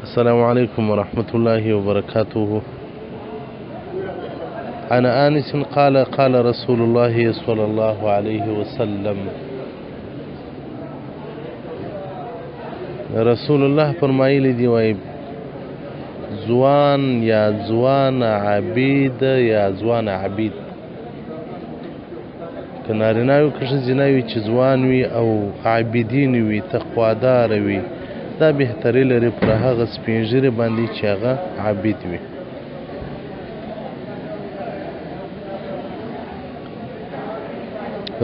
السلام عليكم ورحمة الله وبركاته. عن آنس قال قال رسول الله صلى الله عليه وسلم، رسول الله فرمایلی دی وای ځوان یا ځوان عبید یا ځوان عبید، که نارینه وي که ښځینه وي چې ځوان وي او عابدین وي تقوادار وي، دا بهتري لري پر هغه سپین ږیري باندې چې هغه عابد وي.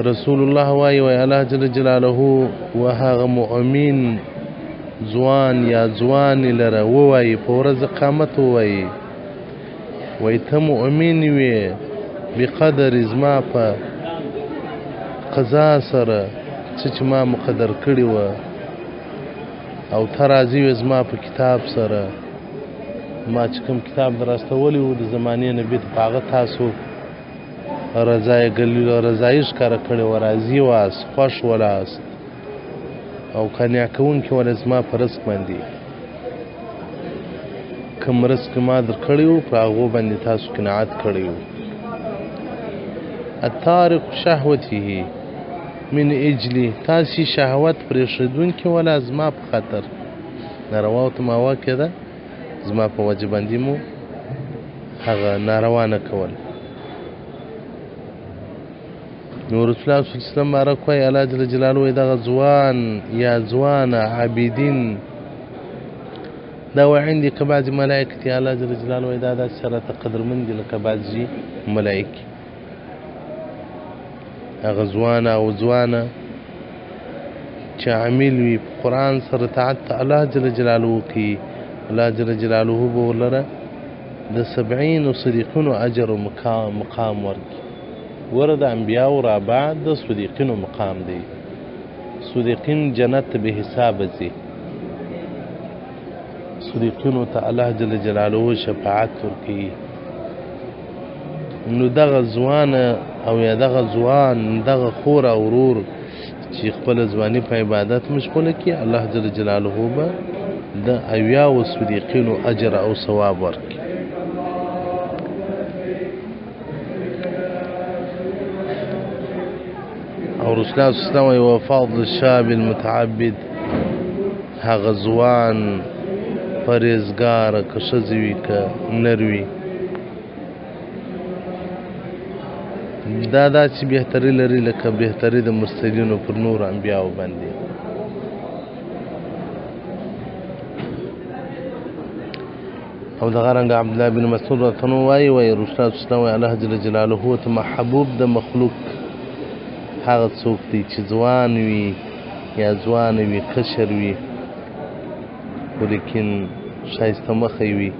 رسول الله وایي وای الله جل جلاله و هغه مؤمن ځوان یا ځوانې لره ووایي په ورځ قیامت ووایي وایي ته مؤمن وې بقدر زما په قضا سره څه چې ما مقدر کړي وه، او ته راضي وې زما په کتاب سره، ما چې کوم کتاب در استولی و د زمانې نبي ته په هغه تاسو رضایي ښکاره کړې وه، راضي واست، خوښ ولاست او قانع کوونکي وله زما په رزق باندې، کوم رزق ما درکړی و پر هغو باندې تاسو قناعت کړی و. التارق شهوته من اجلي، تاسې شهوت پرېښودونکي ولا زما په خاطر، ناروا ته ماوا کېده زما په وجه باندې مو هغه ناروا نه کول. نو رسول الله صلی الله علیه وسلم مبارک وایي الله جل جلاله وایي دغه ځوان یا ځوانه عابدین دا وایي عندي که بعضې ملایکې دي، الله جل جلاله وایي دا داسې راته قدرمن دي لکه بعضې ملایکې. هغه ځوانه او ځوانه چې عامل وي په قرآن سره طاعت ته الله جل جلاله کوي، الله جل جلاله به ورلره د 70 صدیقینو اجر او مقام ورکړي. ګوره د انبیاو را بعد د صدیقینو مقام دی، صدیقین جنت ته بې حسابه ځي، صدیقینو ته الله جل جلاله شفاعت ورکوي. نو دغه ځوانه او یا دغه ځوان دغه خور او ورور چې خپله ځواني په عبادت مشغوله کړي، الله جل جلاله به د 70 صدیقینو اجر او ثواب ورکړي. او رسول الله صلی الله علیه وسلم وفضل الشاب المتعبد، هغه ځوان پرهېزګاره که ښځې وي که نر وي، دا داسې بهتري لري لکه بهتري د مرسلینو پر نورو انبیاو باندې. او دغه رنګه عبدالله بن مسعود رضی الله وایي وایي رسول الله صلی الله علیه الله جل جلاله ته محبوب د مخلوق هغه څوک دی چې ځوان وي یا ځوانه وي، قشر وي، خو لیکن ښایسته مخی وي،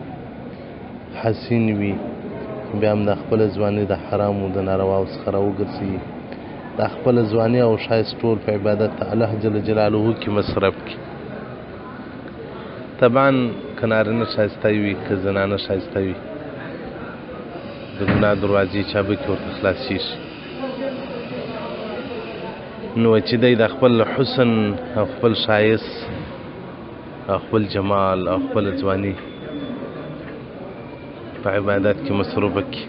حسین وي، بیا هم د خپله ځواني د حرامو د نارواو څخه راوګرځي، د خپله ځواني او ښایست ټول په عبادت ته الله جل جلاله کې مصرف کړي. طبعا که نارینه ښایسته وي که زنانه ښایسته وي، د ګناه دروازې چابکې ورته خلاصېږي. نو چې دی د خپل حسن او خپل ښایست او خپل جمال او خپله ځواني په عبادت کې مصروفه کړي،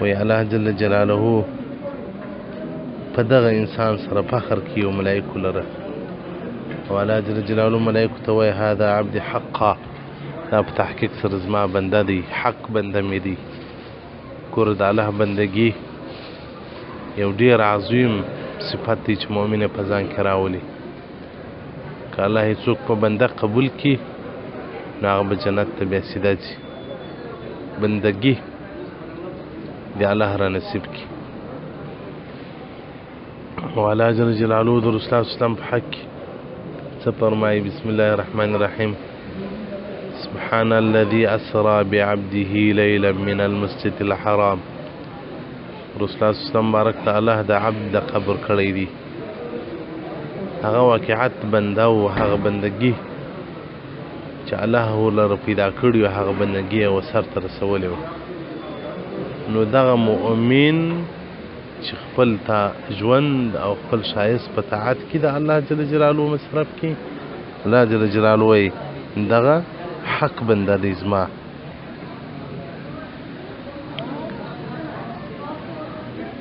وایي الله جل جلاله په دغه انسان سره فخر کوي او ملایکو لره، او الله جل جلاله ملایکو ته وایي هذا عبدي حقا، دا په تحقیق سره زما بنده دی، حق بنده مې دی. ګوره د الله بندګي یو ډېر عظیم صفت دی چې مؤمن یې په ځان کې راولي. که الله یې څوک په بنده قبول کړي نو هغه به جنت ته بیا سیده ځي. بندګي دې الله را نصیب کړي. او الله جل جلاله د رسول الله صلی الله علیه وسلم په حق کې څه فرمایي؟ بسم الله الرحمن الرحیم سبحان الذي أسرى بعبده ليلا من المسجد الحرام. رسول الله صلی الله علیه وسلم مبارک ته الله د عبد د قبر کړی دی، هغه واقعیت بنده او هغه بندګي چې الله ورلره پیدا کړي وه، هغه بندګي یې سرته رسولې وه. نو دغه مؤمن چې خپل تا ژوند او خپل ښایست په طاعت کې د الله جل جلاله مصرف کړي، الله جل جلاله وایي دغه حق بنده دی زما.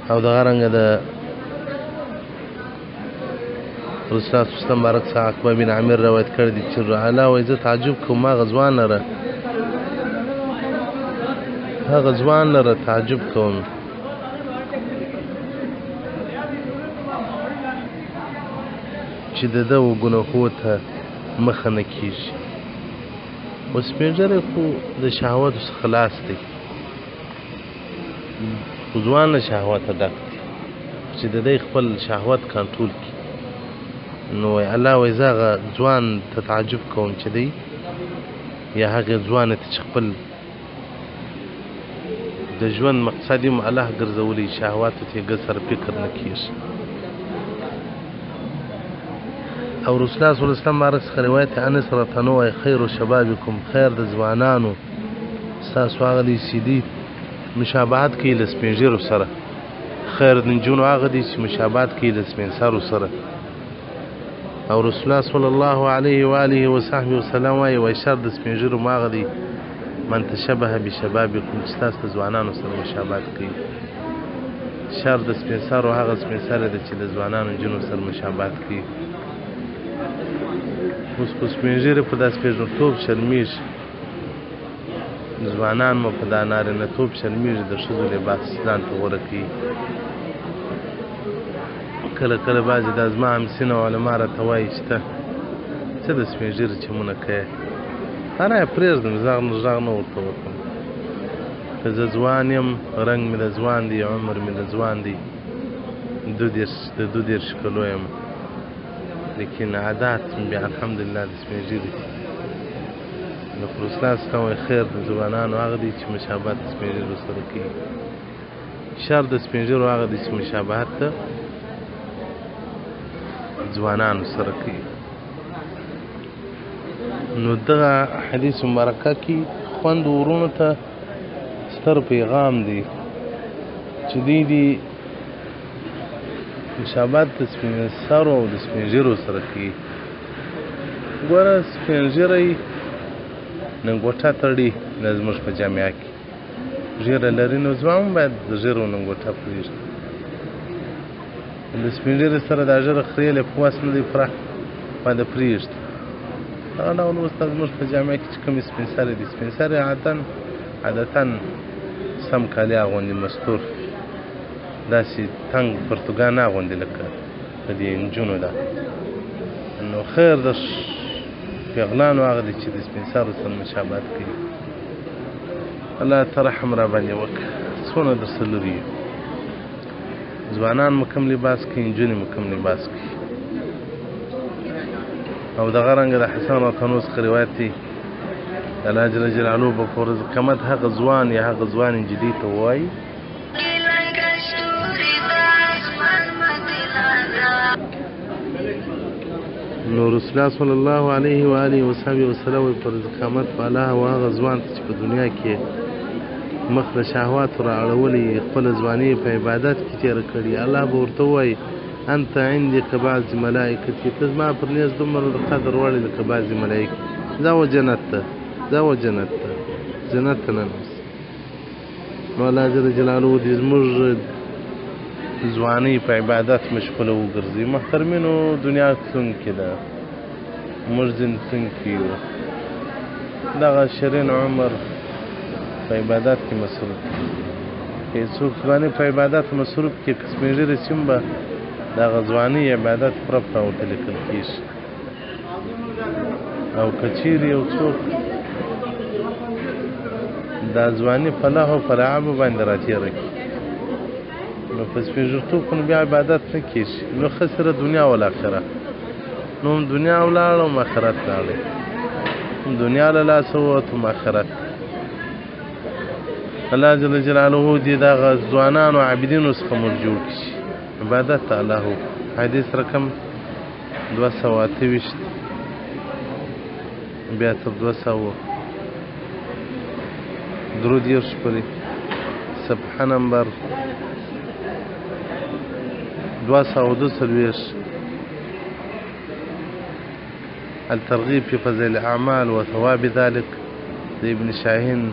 او دغه رنګ د رسول الله صلی الله علیه وسلم مبارک څخه عقبه بن عامر روایت کړی دی چې الله وایي زه تعجب کوم هغه ځوان لره، هغه ځوان لره تعجب کوم چې د ده و ګناهو ته مخه نه کېږي. اوس سپین ږیری خو د شهوتو څخه خلاص دی، خو ځوان له شهوته ډک دی چې د دی خپل شهوت کنټرول کړي. نو وایي الله وایي زه هغه ځوان ته تعجب کوم چې دی یا هغې ځوانې ته چې خپل د ژوند مقصد یې هم الله ګرځولی، شهواتو ته یې سره فکر نه کېږي. او رسول الله صلی الله علیه وسلم مبارک څخه روایت انس رضی الله عنه وایي خیر شبابکم، خیر د ځوانانو ستاسو هغه دی چې دی مشابهت کوي له سپین ږیرو سره، خیر د نجونو هغه دی چې مشابهت کوي له سپین سرو سره. او رسول الله صلی الله علیه و آله وصحبه وسلم وایي وایي شر د سپین ږیرو هغه دی من تشبه بشبابکم، چې تاسو د ځوانانو سره مشابهت کوي. شر د سپین سرو هغه سپین سری دی چې د ځوانانو نجونو سره مشابهت کوي. اوس خو سپین ږیري په دا سپېږنتوب شرمېږي، ځوانان مو په دا نارینه توب شرمېږي، د ښځو لباس ځان ته غوره کوي. کله کله بعضې دا زما همسینه علما راته وایي چې ته څه د سپین ږیري چمونه کوې، هره یې پرېږدم، غږ نه ورته وکړم. که زه ځوان یم، رنګ مې د ځوان دی، عمر مې د ځوان دی، د 32 کلو یم، لیکن عادات مې بیا الحمدلله د سپین ږیري دي. نو رسول الله څخه وایي خیر د ځوانانو هغه دی چې مشابهت د سپین ږیرو سره کوي، شر د سپین ږیرو هغه دی چې مشابهت د ځوانانو سره کوي. نو دغه حدیث مبارکه کې خوند ورونو ته ستر پیغام دی چې دوی دي مشابهت د سپین سرو او د سپین ږیرو سره کوي. ګوره سپین ږیری ننګوټه تړي نه زموږ په جامعه کې ږیره لري، نو ځوان باید د ږیرو ننګوټه پرېږدي. د سپین ږیري سره دا ږیره خریلې په وس نه دی پوره، باید پرېږدي. هغه ډول اوس زموږ په جامعه کې چې کومې سپین سرې دي، سپین سرې عادتاً سم کالي اغوندي، مستور داسې تنګ پرتوګان نه اغوندي لکه په دې نجونو ده. نو خیر د پیغلانو هغه دی چې د سپین سرو سره مشابهت کوي. الله ته رحم را باندې وکړه، څونه درسره لري یو. ځوانان مو کوم لباس کوي، نجونې مو کوم لباس کوي. او دغه رنګ د حسن رضی څخه روایت دی، الله جل جلاله به په ورځ قیامت هغه ځوان یا هغه ځوان نجلۍ ته وایي نو رسول الله صلی الله علیه و آله وصحبه وسلم پر ورځ قیامت په الله او هغه ځوان ته چې په دنیا کې مخ له شهواتو را اړولی، خپله ځواني په عبادت کې تېره کړې، الله به ورته ووایي انت عندي کبعض ملائکتي، ته زما پر نیز دومره د قدر وړ یې لکه بعضې ملایکې، ځه و جنت ته، ځه و جنت ته، جنت ته ننوځه. نو الله جل جلاله دې زموږ ځوانۍ په عبادت مشغوله وګرځوي. محترمینو، دنیا تلونکې ده، موږ ځینې تلونکي یو. دغه شیرین عمر په عبادت کې مصروف کړي. څوک ځواني په عبادت مصروف کړي، که سپین ږیری شي هم به دغه ځواني عبادت پوره پوره ورته لیکل کېږي. او که چیرې یو څوک دا ځواني په لهو په لعبو باندې راتېره کړي، نو په سپین ږیرتوب خو نو بیا عبادت نه کېږي، نو خسره دنیا والآخره، نو هم دنیا ولاړه هم آخرت لاړی، هم دنیا له لاسه ووت هم آخرت. الله جل جلاله دې دغه ځوانانو عابدینو څخه موږ جوړ کړي، عبادت ته الله وکړو. حدیث رقم 228 بیا تر 233 پورې، صفحه نمبر 242. الترغیب فی فضیل الاعمال وثواب ذلک د ابن شاهین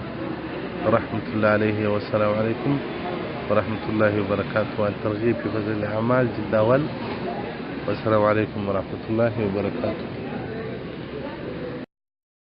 رحمت الله علیه. والسلام علیکم ورحمت الله وبرکاته. الترغیب فی فضیل الاعمال جلد اول. والسلام علیکم ورحمت الله وبرکاته.